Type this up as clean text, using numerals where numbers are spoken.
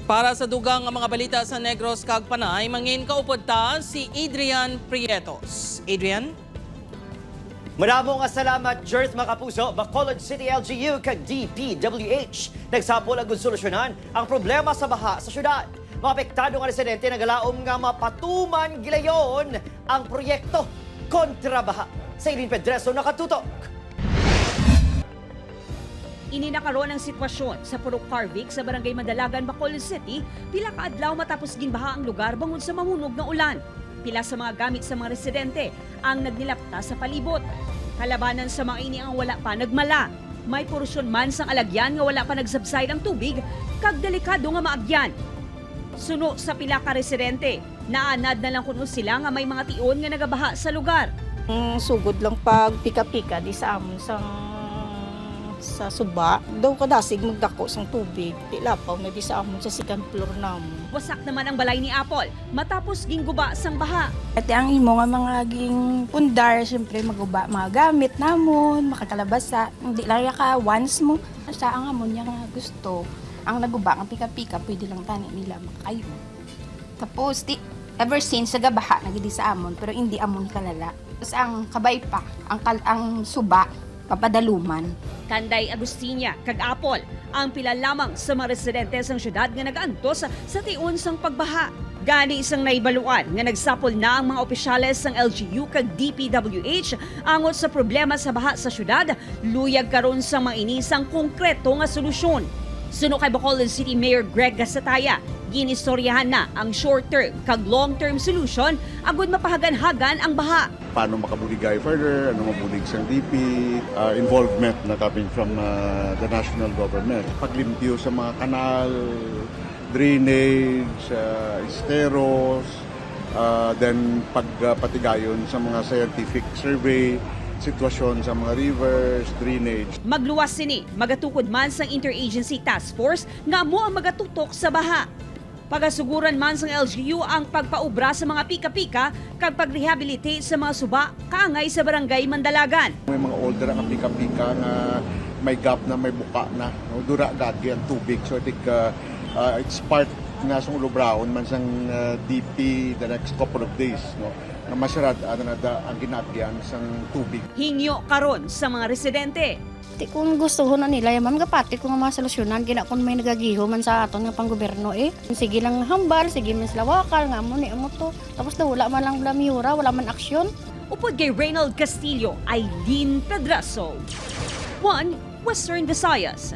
Para sa dugang nga mga balita sa Negros kag Panay, mangin kaupod ta si Adrian Prietos. Adrian? Madamo nga salamat, Jerth, mga kapuso. Bacolod City LGU kag DPWH nagsapol ang solusyonan ang problema sa baha sa syudad. Mga apektado nga residente nagalaom nga mapatuman gilayon ang proyekto kontra baha. Sa Eileen Pedreso nakatutok. Ini nakaroon ang sitwasyon sa Purok Carvic sa Barangay Mandalagan, Bacolod City, pila ka adlaw matapos ginbaha ang lugar bangod sa mahunog nga ulan. Pila sa mga gamit sa mga residente ang nagnilapta sa palibot. Kalabanan sa mga ini ang wala pa nagmala. May porsyon man sang alagyan nga wala pa nagsubside ang tubig kag delikado nga maagyan. Suno sa pila ka residente, naanad na lang kuno sila nga may mga tion nga nagabaha sa lugar. Ang sugod lang pag pika-pika di sa amon sang sa suba daw kadasig magdako sang tubig di lapaw na di sa amon sa second floor namon. Wasak naman ang balay ni Apple matapos gingguba sang baha. At ang imo nga mga ging pundar, syempre maguba mga gamit namon, makakalabasa. Hindi lang ya ka once mo. Sa ang amon niya nga gusto, ang naguba ang pika-pika, pwede lang tani nila makayo. Tapos, di, ever since sa gabaha, nagidi sa amon, pero hindi amon kalala. Tapos ang kabay pa, ang suba, papadaluman. Kanday Agustinia, kag Apple, ang pila lamang sa mga residente sang syudad nga nagaantos sa tion sang pagbaha. Gani isang naibaluan nga nagsapol na ang mga opisyales sang LGU kag DPWH angot sa problema sa baha sa syudad, luyag karon sang mga inisang konkreto nga solusyon. Suno kay Bacolod City Mayor Greg Gasataya, ginistoryahan na ang short-term kag long-term solution agud mapahaganhagan ang baha. Paano makabuligay further, ano mabulig sa DP, involvement na coming from the national government. Paglimpyo sa mga kanal, drainage, esteros, then pagpatigayon sa mga scientific survey, sitwasyon sa mga rivers, drainage. Magluwas sini, magatukod man sang Interagency Task Force nga mo ang magatutok sa baha. Pagasuguran man sang LGU ang pagpaubra sa mga pika-pika kag pagrehabilitate sa mga suba kaangay sa Barangay Mandalagan. May mga older ang pika-pika nga may gap na, may buka na. No? Dura gagi ang tubig. So I think it's part nga sa ulubraon man sang DP the next couple of days. No? Na masarad ano na da, ang ginagyan sang tubig. Hingyo karon sa mga residente. Ti kung gusto ho na nila, ya ma'am, gapati ko nga mga solusyonan, gina kung may nagagiho man sa aton nga panggobyerno eh. Sige lang hambal, sige man sila wakal, nga mo ni amo to. Tapos na wala man lang blamyura, wala man aksyon. Upod kay Reynald Castillo, Eileen Pedraso. 1 Western Visayas.